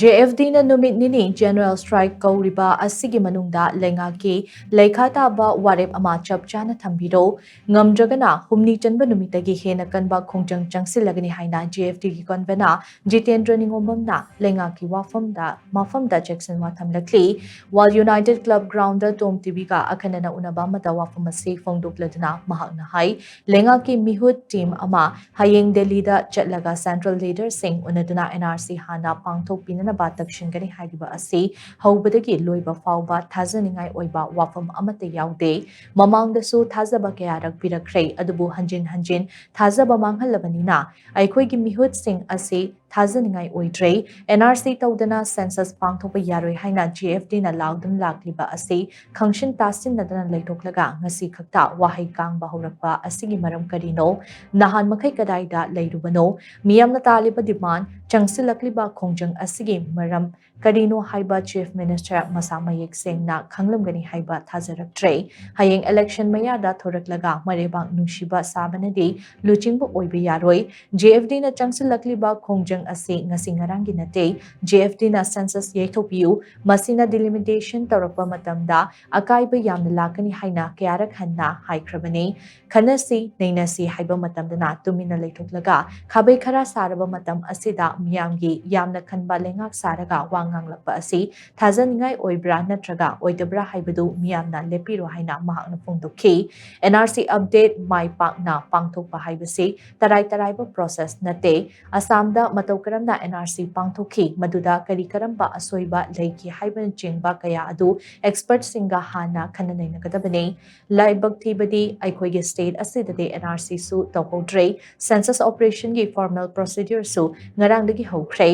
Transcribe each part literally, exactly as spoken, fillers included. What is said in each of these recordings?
J F ꯗꯤꯅ ꯅꯨꯃꯤꯠ ꯅꯤꯅꯤ general strike ꯀꯧꯔꯤꯕ ꯑꯁꯤꯒꯤ ꯃꯅꯨꯡꯗ ꯂꯩꯉꯥꯛꯀꯤ ꯂꯩꯈꯥ ꯇꯥꯕ ꯋꯥꯔꯦꯞ ꯑꯃ ꯆꯞ ꯆꯥꯅ ꯊꯝꯕꯤꯔꯣ, ꯉꯝꯗ꯭ꯔꯒꯅ ꯍꯨꯝꯅꯤ ꯆꯟꯕ ꯅꯨꯃꯤꯠꯇꯒꯤ ꯍꯦꯟꯅ ꯀꯟꯕ ꯈꯣꯡꯖꯪ ꯆꯪꯁꯤꯜꯂꯒꯅꯤ ꯍꯥꯏꯅ ꯖꯦ ꯑꯦꯐ ꯗꯤꯒꯤ convener ꯖꯤꯇꯦꯟꯗ꯭ꯔ ꯅꯤꯉꯣꯝꯕꯝꯅ ꯂꯩꯉꯥꯛꯀꯤ ꯋꯥꯐꯝꯗ ꯃꯐꯝꯗ ꯆꯦꯛꯁꯤꯟꯋꯥ ꯊꯝꯂꯛꯂꯤ꯫ While United Club groundꯗ ꯇꯣꯝ ꯇꯤꯚꯤꯒ ꯑꯈꯟꯅꯅ ꯎꯅꯕ ꯑꯃꯗ ꯋꯥꯐꯝ ꯑꯁꯤ ꯐꯣꯡꯗꯣꯛꯂꯗꯨꯅ ꯃꯍꯥꯛꯅ ꯍꯥꯏ, ꯂꯩꯉꯥꯛꯀꯤ ꯃꯤꯍꯨꯠ team ꯑꯃ ꯍꯌꯦꯡ ꯗꯦꯜꯂꯤꯗ ꯆꯠꯂꯒ central leaderꯁꯤꯡ ꯎꯅꯗꯨꯅ ꯑꯦꯟ ꯑꯥꯔ ꯁꯤ ꯍꯥꯟꯅ ꯄꯥꯡꯊꯣꯛꯄꯤꯅꯅꯕ ꯇꯛꯁꯤꯟꯒꯅꯤ ꯍꯥꯏꯔꯤꯕ ꯑꯁꯤ ꯍꯧꯕꯗꯒꯤ ꯂꯣꯏꯕ ꯐꯥꯎꯕ ꯊꯥꯖꯅꯤꯡꯉꯥꯏ ꯑꯣꯏꯕ ꯋꯥꯐꯝ ꯑꯃꯠꯇ ꯌꯥꯎꯗꯦ꯫ ꯃꯃꯥꯡꯗꯁꯨ ꯊꯥꯖꯕ ꯀꯌꯥꯔꯛ ꯄꯤꯔꯛꯈ꯭ꯔꯦ, ꯑꯗꯨꯕꯨ ꯍꯟꯖꯤꯟ ꯍꯟꯖꯤꯟ ꯊꯥꯖꯕ ꯃꯥꯡꯍꯜꯂꯕꯅꯤꯅ ꯑꯩꯈꯣꯏꯒꯤ ꯃꯤꯍꯨꯠꯁꯤꯡ ꯑꯁꯤ ꯊꯥꯖꯅꯤꯡꯉꯥꯏ ꯑꯣꯏꯗ꯭ꯔꯦ꯫ ꯑꯦꯟ ꯑꯥꯔ ꯁꯤ ꯇꯧꯗꯅ census ꯄꯥꯡꯊꯣꯛꯄ ꯌꯥꯔꯣꯏ ꯍꯥꯏꯅ ꯖꯦ ꯑꯦꯐ ꯗꯤꯅ ꯂꯥꯎꯗꯨꯅ ꯂꯥꯛꯂꯤꯕ ꯑꯁꯤ ꯈꯪꯁꯤꯟ ꯇꯥꯁꯤꯟꯅꯗꯅ ꯂꯩꯊꯣꯛꯂꯒ ꯉꯁꯤ ꯈꯛꯇ ꯋꯥꯍꯩ ꯀꯥꯡꯕ ꯍꯧꯔꯛꯄ ꯑꯁꯤꯒꯤ ꯃꯔꯝ ꯀꯔꯤꯅꯣ? ꯅꯍꯥꯟ ꯃꯈꯩ ꯀꯗꯥꯏꯗ ꯂꯩꯔꯨꯕꯅꯣ? ꯃꯤꯌꯥꯝꯅ ꯇꯥꯜꯂꯤꯕ demand, ꯆꯪꯁꯤꯜꯂꯛꯂꯤꯕ ꯈꯣꯡꯖꯪ ꯑꯁꯤꯒꯤ ꯃꯔꯝ ꯀꯔꯤꯅꯣ ꯍꯥꯏꯕ Chief Minister ꯃꯁꯥ ꯃꯌꯦꯛ ꯁꯦꯡꯅ ꯈꯪꯂꯝꯒꯅꯤ ꯍꯥꯏꯕ ꯊꯥꯖꯔꯛꯇ꯭ꯔꯦ꯫ ꯍꯌꯦꯡ election ꯃꯌꯥꯗ ꯊꯣꯔꯛꯂꯒ ꯃꯔꯩꯕꯥꯛ ꯅꯨꯡꯁꯤꯕ ꯁꯥꯕꯅꯗꯤ ꯂꯨꯆꯤꯡꯕ ꯑꯣꯏꯕ ꯌꯥꯔꯣꯏ꯫ ꯖꯦ ꯑꯦꯐ ꯗꯤꯅ ꯆꯪꯁꯤꯜꯂꯛꯂꯤꯕ ꯈꯣꯡꯖꯪ ꯑꯁꯤ ꯉꯁꯤ ꯉꯔꯥꯡꯒꯤ ꯅꯠꯇꯦ꯫ ꯖꯦ ꯑꯦꯐ ꯗꯤꯅ census ꯌꯩꯊꯣꯛꯄꯤꯌꯨ, ꯃꯁꯤꯅ delimitation ꯇꯧꯔꯛꯄ ꯃꯇꯝꯗ ꯑꯀꯥꯏꯕ ꯌꯥꯝꯅ ꯂꯥꯛꯀꯅꯤ ꯍꯥꯏꯅ ꯀꯌꯥꯔꯛ ꯍꯟꯅ ꯍꯥꯏꯈ꯭ꯔꯕꯅꯤ꯫ ꯈꯟꯅꯁꯤ, ꯅꯩꯅꯁꯤ ꯍꯥꯏꯕ ꯃꯇꯝꯗꯅ ꯇꯨꯃꯤꯟꯅ ꯂꯩꯊꯣꯛꯂꯒ ꯈꯥꯕꯩ ꯈꯔ ꯁꯥꯔꯕ ꯃꯇꯝ ꯑꯁꯤꯗ ꯃꯤꯌꯥꯝꯒꯤ ꯌꯥꯝꯅ ꯈꯟꯕ ꯂꯩꯉꯥꯛ ꯁꯥꯔꯒ ꯋꯥ ꯉꯥꯡꯂꯛꯄ ꯑꯁꯤ ꯊꯥꯖꯅꯤꯡꯉꯥꯏ ꯑꯣꯏꯕ꯭ꯔꯥ ꯅꯠꯇ꯭ꯔꯒ ꯑꯣꯏꯗꯕ꯭ꯔꯥ ꯍꯥꯏꯕꯗꯨ ꯃꯤꯌꯥꯝꯅ ꯂꯦꯞꯄꯤꯔꯣ ꯍꯥꯏꯅ ꯃꯍꯥꯛꯅ ꯐꯣꯡꯗꯣꯛꯈꯤ꯫ ꯑꯦꯟ ꯑꯥꯔ ꯁꯤ update ꯃꯥꯏ ꯄꯥꯛꯅ ꯄꯥꯡꯊꯣꯛꯄ ꯍꯥꯏꯕꯁꯤ ꯇꯔꯥꯏ ꯇꯔꯥꯏꯕ process ꯅꯠꯇꯦ꯫ ꯑꯁꯥꯝꯗ ꯃꯇꯧ ꯀꯔꯝꯅ ꯑꯦꯟ ꯑꯥꯔ ꯁꯤ ꯄꯥꯡꯊꯣꯛꯈꯤ, ꯃꯗꯨꯗ ꯀꯔꯤ ꯀꯔꯝꯕ ꯑꯁꯣꯏꯕ ꯂꯩꯈꯤ ꯍꯥꯏꯕꯅꯆꯤꯡꯕ ꯀꯌꯥ ꯑꯗꯨ expertꯁꯤꯡꯒ ꯍꯥꯟꯅ ꯈꯟꯅ ꯅꯩꯅꯒꯗꯕꯅꯤ꯫ ꯂꯥꯏꯕꯛ ꯊꯤꯕꯗꯤ ꯑꯩꯈꯣꯏꯒꯤ state ꯑꯁꯤꯗꯗꯤ ꯑꯦꯟ ꯑꯥꯔ ꯁꯤꯁꯨ ꯇꯧꯍꯧꯗ꯭ꯔꯦ꯫ Census operationꯒꯤ formal procedureꯁꯨ ꯉꯔꯥꯡꯗꯒꯤ ꯍꯧꯈ꯭ꯔꯦ꯫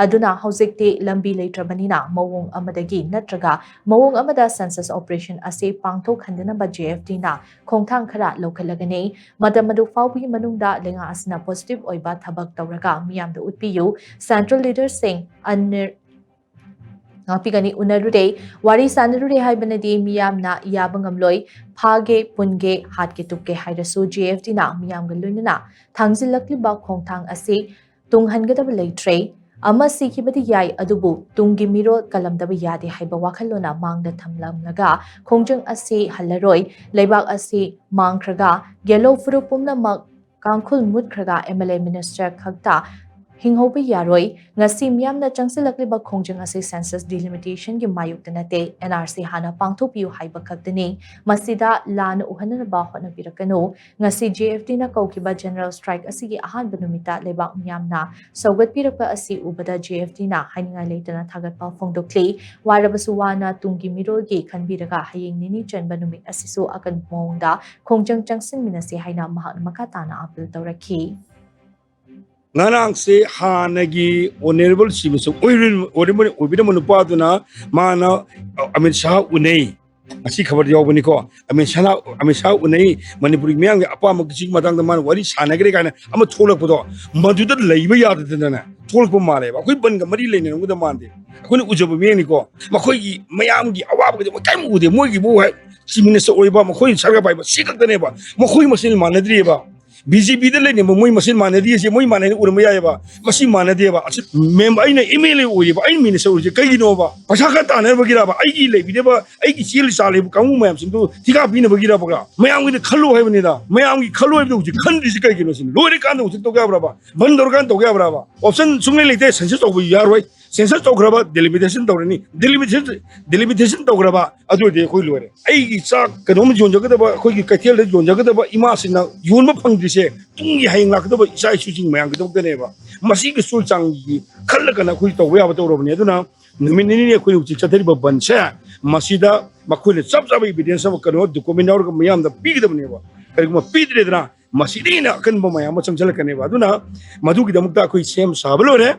ꯑꯗꯨꯅ ꯍꯧꯖꯤꯛꯇꯤ ꯂꯝꯕꯤ ꯂꯩꯇ꯭ꯔꯕꯅꯤꯅ ꯃꯑꯣꯡ ꯑꯃꯗꯒꯤ ꯅꯠꯇ꯭ꯔꯒ ꯃꯑꯣꯡ ꯑꯃꯗ census operation ꯑꯁꯤ ꯄꯥꯡꯊꯣꯛꯍꯟꯗꯅꯕ ꯖꯦ ꯑꯦꯐ ꯗꯤꯅ ꯈꯣꯡꯊꯥꯡ ꯈꯔ ꯂꯧꯈꯠꯂꯒꯅꯤ꯫ ꯃꯇꯝ ꯑꯗꯨ ꯐꯥꯎꯕꯒꯤ ꯃꯅꯨꯡꯗ ꯂꯩꯉꯥꯛ ꯑꯁꯤꯅ positive ꯑꯣꯏꯕ ꯊꯕꯛ ꯇꯧꯔꯒ ꯃꯤꯌꯥꯝꯗ ꯎꯠꯄꯤꯌꯨ꯫ Central leaderꯁꯤꯡ ꯑꯅꯤꯔ ꯉꯥꯛꯄꯤꯒꯅꯤ ꯎꯅꯔꯨꯔꯦ, ꯋꯥꯔꯤ ꯁꯥꯟꯅꯔꯨꯔꯦ ꯍꯥꯏꯕꯅꯗꯤ ꯃꯤꯌꯥꯝꯅ ꯌꯥꯕ ꯉꯝꯂꯣꯏ꯫ ꯐꯥꯒꯦ, ꯄꯨꯟꯒꯦ, ꯍꯥꯠꯀꯦ, ꯇꯨꯞꯀꯦ ꯍꯥꯏꯔꯁꯨ ꯖꯦ ꯑꯦꯐ ꯗꯤꯅ ꯃꯤꯌꯥꯝꯒ ꯂꯣꯏꯅꯅ ꯊꯥꯡꯖꯤꯜꯂꯛꯂꯤꯕ ꯈꯣꯡꯊꯥꯡ ꯑꯁꯤ ꯇꯨꯡꯍꯟꯒꯗꯕ ꯂꯩꯇ꯭ꯔꯦ꯫ ꯑꯃ ꯁꯤꯈꯤꯕꯗꯤ ꯌꯥꯏ, ꯑꯗꯨꯕꯨ ꯇꯨꯡꯒꯤ ꯃꯤꯔꯣꯜ ꯀꯜꯂꯝꯗꯕ ꯌꯥꯗꯦ ꯍꯥꯏꯕ ꯋꯥꯈꯜꯂꯣꯟ ꯃꯥꯡꯗ ꯊꯝꯂꯝꯂꯒ ꯈꯣꯡꯖꯪ ꯑꯁꯤ ꯍꯜꯂꯔꯣꯏ, ꯂꯩꯕꯥꯛ ꯑꯁꯤ ꯃꯥꯡꯈ꯭ꯔꯒ ꯒꯦꯂꯣ ꯐꯨꯔꯨꯞ ꯄꯨꯝꯅꯃꯛ ꯀꯥꯡꯈꯨꯜ ꯃꯨꯠꯈ꯭ꯔꯒ ꯑꯦꯝ ꯑꯦꯜ ꯑꯦ ꯃꯤꯅꯤꯁꯇꯔ ꯈꯛꯇ ꯍꯤꯡꯍꯧꯕ ꯌꯥꯔꯣꯏ꯫ ꯉꯁꯤ ꯃꯤꯌꯥꯝꯅ ꯆꯪꯁꯤꯜꯂꯛꯂꯤꯕ ꯈꯣꯡꯖꯪ ꯑꯁꯤ ꯁꯦꯟꯁꯁ ꯗꯤꯂꯤꯃꯤꯇꯦꯁꯟꯒꯤ ꯃꯥꯌꯣꯛꯇ ꯅꯠꯇꯦ, ꯑꯦꯟ ꯑꯥꯔ ꯁꯤ ꯍꯥꯟꯅ ꯄꯥꯡꯊꯣꯛꯄꯤꯌꯨ ꯍꯥꯏꯕ ꯈꯛꯇꯅꯤ꯫ ꯃꯁꯤꯗ ꯂꯥꯟꯅ ꯎꯍꯟꯅꯅꯕ ꯍꯣꯠꯅꯕꯤꯔꯛꯀꯅꯨ꯫ ꯉꯁꯤ ꯖꯦ ꯑꯦꯐ ꯇꯤꯅ ꯀꯧꯈꯤꯕ ꯖꯦꯅꯔꯦꯜ ꯁ꯭ꯇ꯭ꯔꯥꯏꯛ ꯑꯁꯤꯒꯤ ꯑꯍꯥꯟꯕ ꯅꯨꯃꯤꯠꯇ ꯂꯩꯕꯥꯛ ꯃꯤꯌꯥꯝꯅ ꯁꯧꯒꯠꯄꯤꯔꯛꯄ ꯑꯁꯤ ꯎꯕꯗ ꯖꯦ ꯑꯦꯐ ꯇꯤꯅ ꯍꯥꯏꯅꯤꯡꯉꯥꯏ ꯂꯩꯇꯅ ꯊꯥꯒꯠꯄ ꯐꯣꯡꯗꯣꯛꯂꯤ꯫ ꯋꯥꯔꯕꯁꯨ ꯋꯥꯅ ꯇꯨꯡꯒꯤ ꯃꯤꯔꯣꯜꯒꯤ ꯈꯟꯕꯤꯔꯒ ꯍꯌꯦꯡ ꯅꯤꯅꯤ ꯆꯟꯕ ꯅꯨꯃꯤꯠ ꯑꯁꯤꯁꯨ ꯑꯀꯟꯕ ꯃꯑꯣꯡꯗ ꯈꯣꯡꯖꯪ ꯆꯪꯁꯤꯟꯃꯤꯟꯅꯁꯤ ꯍꯥꯏꯅ ꯃꯍꯥꯛꯅ ꯃꯈꯥ ꯇꯥꯅ ꯑꯥꯄꯤꯜ ꯇꯧꯔꯛꯈꯤ꯫ ꯉꯔꯥꯡꯁꯦ ꯍꯥꯟꯅꯒꯤ ꯑꯣꯅꯔꯦꯕꯜ ꯆꯤꯐ ꯃꯤꯅꯤꯁꯇꯔ ꯑꯣꯏꯔꯝꯕ ꯅꯨꯄꯥꯗꯨꯅ ꯃꯥꯅ ꯑꯃꯤꯠ ꯁꯥꯍ ꯎꯅꯩ, ꯑꯁꯤ ꯈꯕꯔ ꯌꯥꯎꯕꯅꯤꯀꯣ꯫ ꯑꯃꯤꯠ ꯁꯥꯍ ꯑꯃꯤꯠ ꯁꯥꯍ ꯎꯅꯩ, ꯃꯅꯤꯄꯨꯔꯒꯤ ꯃꯤꯌꯥꯝꯒꯤ ꯑꯄꯥꯝꯕ ꯀꯤꯁꯤꯒꯤ ꯃꯇꯥꯡꯗ ꯃꯥꯅ ꯋꯥꯔꯤ ꯁꯥꯟꯅꯈ꯭ꯔꯦ ꯀꯥꯏꯅ ꯑꯃ ꯊꯣꯛꯂꯛꯄꯗꯣ, ꯃꯗꯨꯗ ꯂꯩꯕ ꯌꯥꯗꯗꯅꯅꯦ ꯊꯣꯛꯂꯛꯄ ꯃꯥꯜꯂꯦꯕ꯫ ꯑꯩꯈꯣꯏ ꯕꯟꯒ ꯃꯔꯤ ꯂꯩꯅꯔꯝꯒꯗꯕ ꯃꯥꯟꯗꯦ꯫ ꯑꯩꯈꯣꯏꯅ ꯎꯖꯕ ꯃꯤꯅꯤꯀꯣ, ꯃꯈꯣꯏꯒꯤ ꯃꯌꯥꯝꯒꯤ ꯑꯋꯥꯕꯒꯗꯤ ꯃꯣꯏ ꯀꯔꯤꯝ ꯎꯗꯦ꯫ ꯃꯣꯏꯒꯤꯕꯨ ꯍꯥꯏ ꯆꯤꯐ ꯃꯤꯅꯤꯁꯇꯔ ꯑꯣꯏꯕ, ꯃꯈꯣꯏ ꯁꯔꯀꯥꯔ ꯄꯥꯏꯕ ꯁꯤ ꯈꯛꯇꯅꯦꯕ꯫ ꯃꯈꯣꯏ ꯃꯁꯦꯟ ꯃꯥꯟꯅꯗ꯭ꯔꯤꯑꯕ꯫ ꯕꯤ ꯖꯦ ꯄꯤꯗ ꯂꯩꯅꯕ ꯃꯣꯏ ꯃꯁꯦꯟ ꯃꯥꯟꯅꯗꯦ ꯍꯥꯏꯁꯦ ꯃꯣꯏ ꯃꯥꯟꯅꯩꯅ ꯎꯔꯝꯕ ꯌꯥꯏꯑꯕ꯫ ꯃꯁꯤ ꯃꯥꯟꯅꯗꯦꯕ꯫ ꯑꯁꯤ ꯃꯦꯝ-, ꯑꯩꯅ ꯑꯦꯝ ꯑꯦꯜ ꯑꯦ ꯑꯣꯏꯔꯤꯕ, ꯑꯩꯅ ꯃꯤꯅꯤꯁꯇꯔ ꯑꯣꯏꯔꯤꯁꯦ ꯀꯩꯒꯤꯅꯣꯕ? ꯄꯩꯁꯥ ꯈꯔ ꯇꯥꯟꯅꯕꯒꯤꯔꯕ? ꯑꯩꯒꯤ ꯂꯩꯕꯤꯅꯕ, ꯑꯩꯒꯤ ꯆꯦꯜꯂꯤ ꯆꯥꯜꯂꯤꯕ ꯀꯥꯡꯕꯨ ꯃꯌꯥꯝꯁꯤꯡꯗꯨ ꯊꯤꯀꯥ ꯄꯤꯅꯕꯒꯤꯔꯕꯒ? ꯃꯌꯥꯝꯒꯤꯗ ꯈꯜꯂꯣ ꯍꯥꯏꯕꯅꯤꯗ꯫ ꯃꯌꯥꯝꯒꯤ ꯈꯜꯂꯣ ꯍꯥꯏꯕꯗꯣ ꯍꯧꯖꯤꯛ ꯈꯟꯗ꯭ꯔꯤꯁꯤ ꯀꯩꯒꯤꯅꯣ ꯁꯤꯅꯤ꯫ ꯂꯣꯏꯔꯀꯥꯟꯗ ꯍꯧꯖꯤꯛ ꯇꯧꯒꯦ ꯌꯥꯕ꯭ꯔꯕ? ꯕꯟ ꯇꯧꯔꯀꯥꯟꯗ ꯇꯧꯒꯦ ꯌꯥꯕ꯭ꯔꯕ? ꯑꯣꯞꯁꯟ ꯁꯨꯡꯂꯩ ꯂꯩꯇꯦ꯫ ꯁꯦꯟꯁꯁ ꯇꯧꯕ ꯌꯥꯔꯣꯏ꯫ ꯁꯦꯟꯁꯁ ꯇꯧꯈ꯭ꯔꯕ, ꯗꯤꯂꯤꯃꯤꯇꯦꯁꯟ ꯇꯧꯔꯅꯤ꯫ ꯗꯤꯂꯤꯃꯤꯇꯦꯁꯟ, ꯗꯤꯂꯤꯃꯤꯇꯦꯁꯟ ꯇꯧꯈ꯭ꯔꯕ, ꯑꯗꯨ ꯑꯣꯏꯔꯗꯤ ꯑꯩꯈꯣꯏ ꯂꯣꯏꯔꯦ꯫ ꯑꯩꯒꯤ ꯆꯥꯛ ꯀꯩꯅꯣꯝ ꯌꯣꯟꯖꯒꯗꯕ, ꯑꯩꯈꯣꯏꯒꯤ ꯀꯩꯊꯦꯜꯗ ꯌꯣꯟꯖꯒꯗꯕ ꯏꯃꯥꯁꯤꯡꯅ ꯌꯣꯟꯕ ꯐꯪꯗ꯭ꯔꯤꯁꯦ ꯇꯨꯡꯒꯤ ꯍꯌꯦꯡ ꯂꯥꯛꯀꯗꯕ ꯏꯆꯥ ꯏꯁꯨꯁꯤꯡ ꯃꯌꯥꯝꯒꯤꯗꯃꯛꯇꯅꯦꯕ꯫ ꯃꯁꯤꯒꯤ ꯆꯨꯔꯆꯥꯡꯒꯤ ꯈꯜꯂꯒꯅ ꯑꯩꯈꯣꯏ ꯇꯧꯕ ꯌꯥꯕ ꯇꯧꯔꯕꯅꯤ꯫ ꯑꯗꯨꯅ ꯅꯨꯃꯤꯠ ꯅꯤꯅꯤꯅꯤ ꯑꯩꯈꯣꯏ ꯍꯧꯖꯤꯛ ꯆꯠꯊꯔꯤꯕ ꯕꯟꯁꯦ, ꯃꯁꯤꯗ ꯃꯈꯣꯏꯅ ꯆꯞ ꯆꯥꯕ ꯏꯕꯤꯗꯦꯟꯁ ꯑꯃ, ꯀꯩꯅꯣ, ꯗꯣꯀꯨꯃꯦꯟ ꯌꯥꯎꯔꯒ ꯃꯤꯌꯥꯝꯗ ꯄꯤꯒꯗꯕꯅꯦꯕ꯫ ꯀꯔꯤꯒꯨꯝꯕ ꯄꯤꯗ꯭ꯔꯦꯗꯅ ꯃꯁꯤꯗ ꯍꯦꯟꯅ ꯑꯀꯟꯕ ꯃꯌꯥꯝ ꯑꯃ ꯆꯪꯁꯤꯜꯂꯛꯀꯅꯦꯕ꯫ ꯑꯗꯨꯅ ꯃꯗꯨꯒꯤꯗꯃꯛꯇ ꯑꯩꯈꯣꯏ ꯁꯦꯝ ꯁꯥꯕ ꯂꯣꯏꯔꯦ꯫